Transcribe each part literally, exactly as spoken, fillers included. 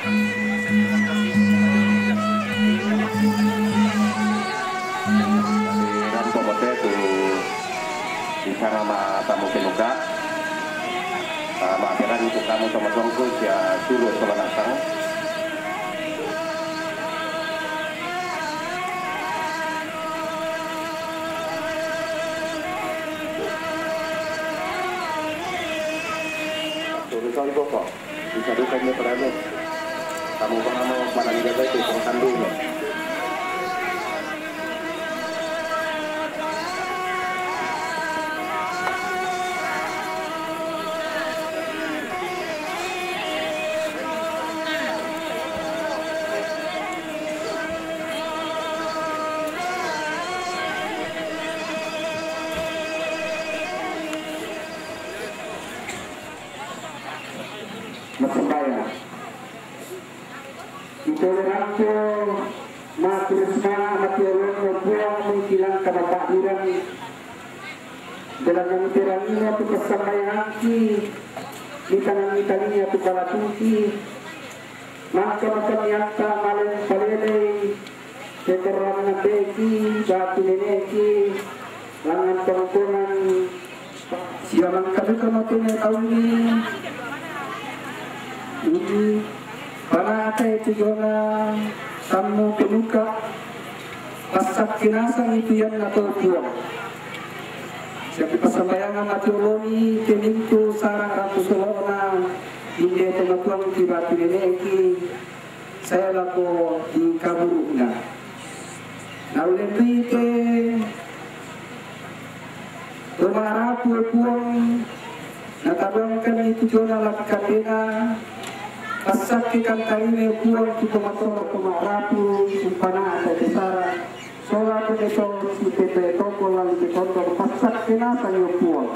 Siran po mate tu di sana ma tamu kenuka. Ah, ma peran untuk kamu sama tuangku sia sulu sama nasang. Tulisan pokok. Bisa duka ini perlu. Kamu paham mana menjaga itu pengkandungnya. Masambayang. Itoleranco ma Krisma matiolongo Puang mengkilang kama pa'durang. Dalam mengkiranginya tu passambayangki, di tangan italinya tu kalatuki, maka makamiatta maleng palelei, Peterranna beki, batu neneki, langan tongkongan, sialang kaduka matene tauni, uji, panata itu jona, tammu keduka, passakke nasang itu yang atau puang. Siapi passambayangan mati uloni, kemintu sarang ratu solona, inde tematuang ki batu neneki, saya lako di kaburukna. Naulempite to marapu puang, natabuangkan itu jona laki kandena, passakke kantarine puang tu tomatoro to marapu, umpana ada besara, sola tu beto, si pepe toko lalu betondong, passakke nasang yo puang.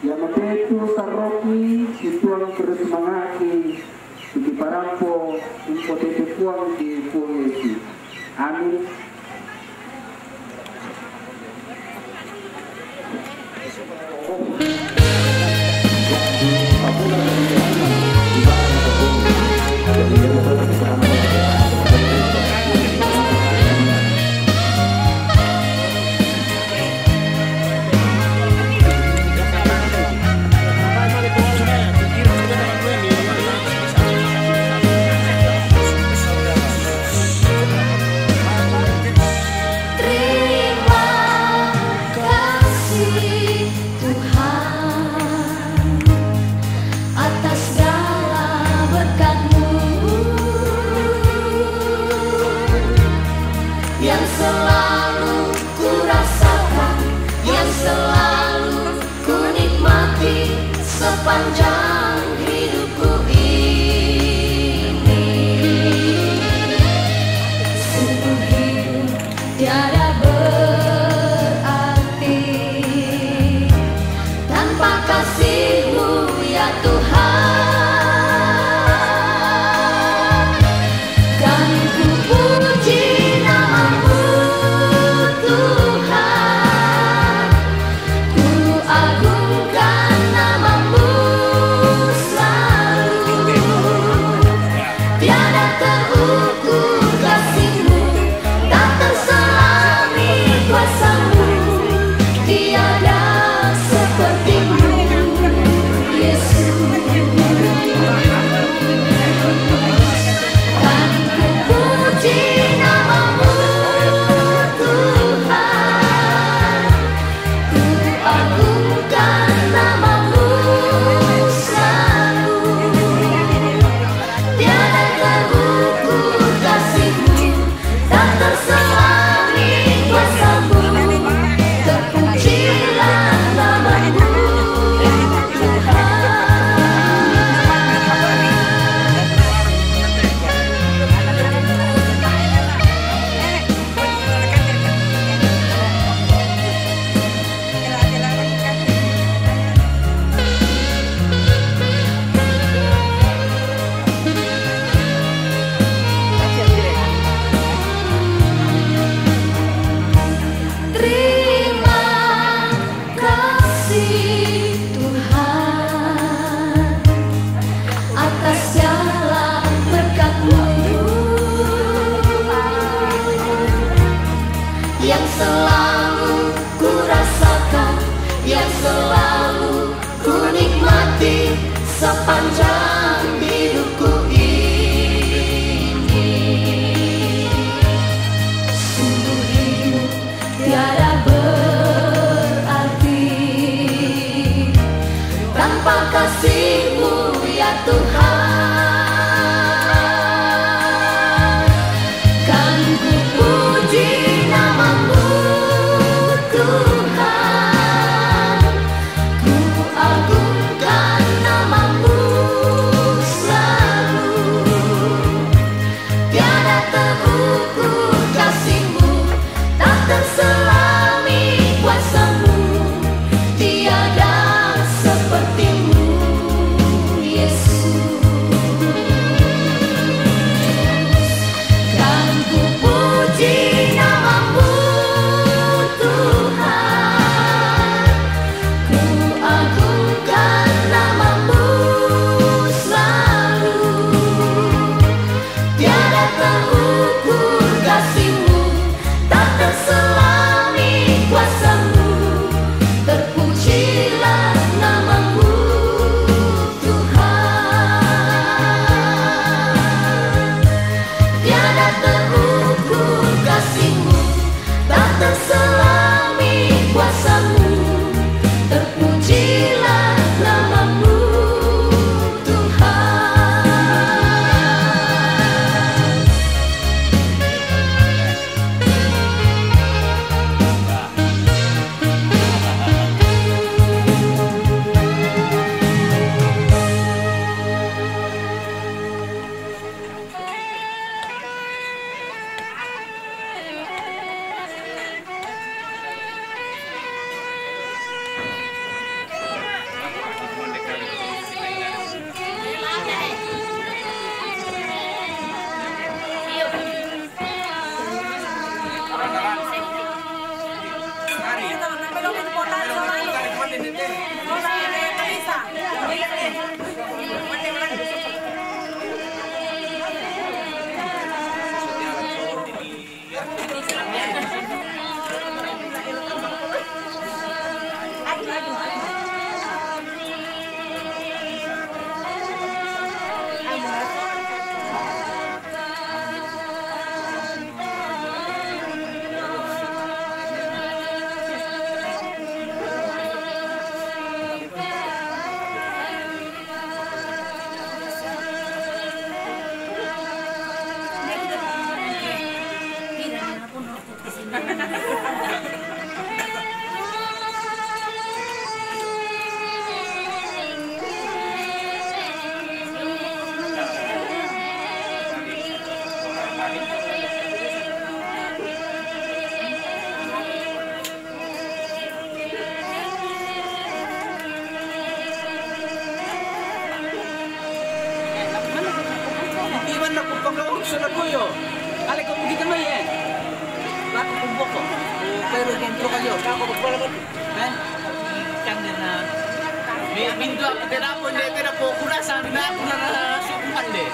Iamatetu sarroki situang terus mangaki, sigi parampo, umpotete puang di puang Yesu. Amin. Tuhan, kan ku puji nama-Mu, Tuhan, ku agungkan nama-Mu selalu. Tiada terukur kasih-Mu, tak terselami kuasa-Mu, tiada seperti-Mu, Yesus. Kan ku puji nama-Mu, Tuhan, ku agungkan nama-Mu selalu. Tiada terukur kasih-Mu, tak terselami kuasa-Mu. Terpujilah nama-Mu, Tuhan. Tiada terukur kasih-Mu, tak terselami kuasa-Mu. Terpujilah nama-Mu, Tuhan. Iwan na kupang ko sa nakuyo. Kali ko kita may eh. Laku kumboko. Pero kumpro kayo. Kako ko pala ba? Eh? Kan na. Minto ako tinapo, hindi tinapo ko na sa nako na sukuman de.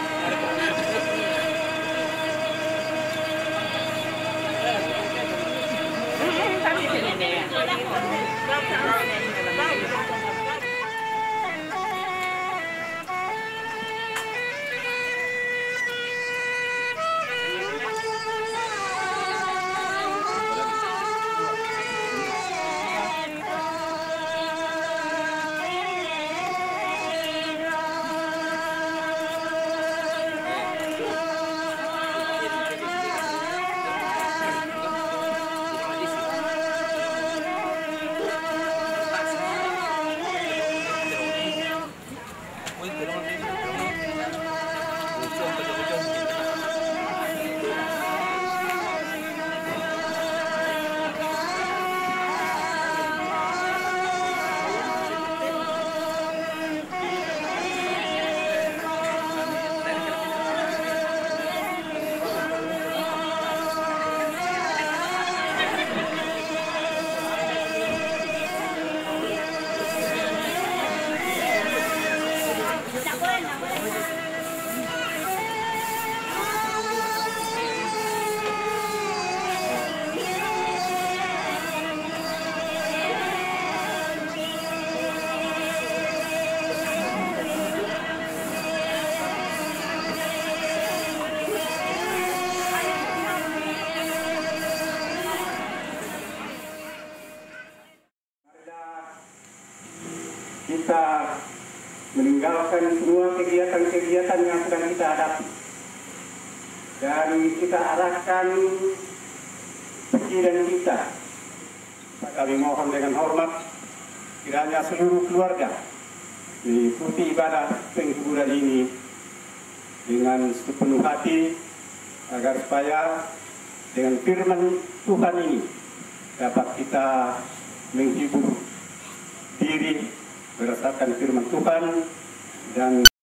Kita meninggalkan semua kegiatan-kegiatan yang sedang kita hadapi, dan kita arahkan pikiran kita. Kami mohon dengan hormat, kiranya seluruh keluarga mengikuti ibadah penghiburan ini dengan sepenuh hati, agar supaya dengan firman Tuhan ini dapat kita menghibur diri berdasarkan firman Tuhan dan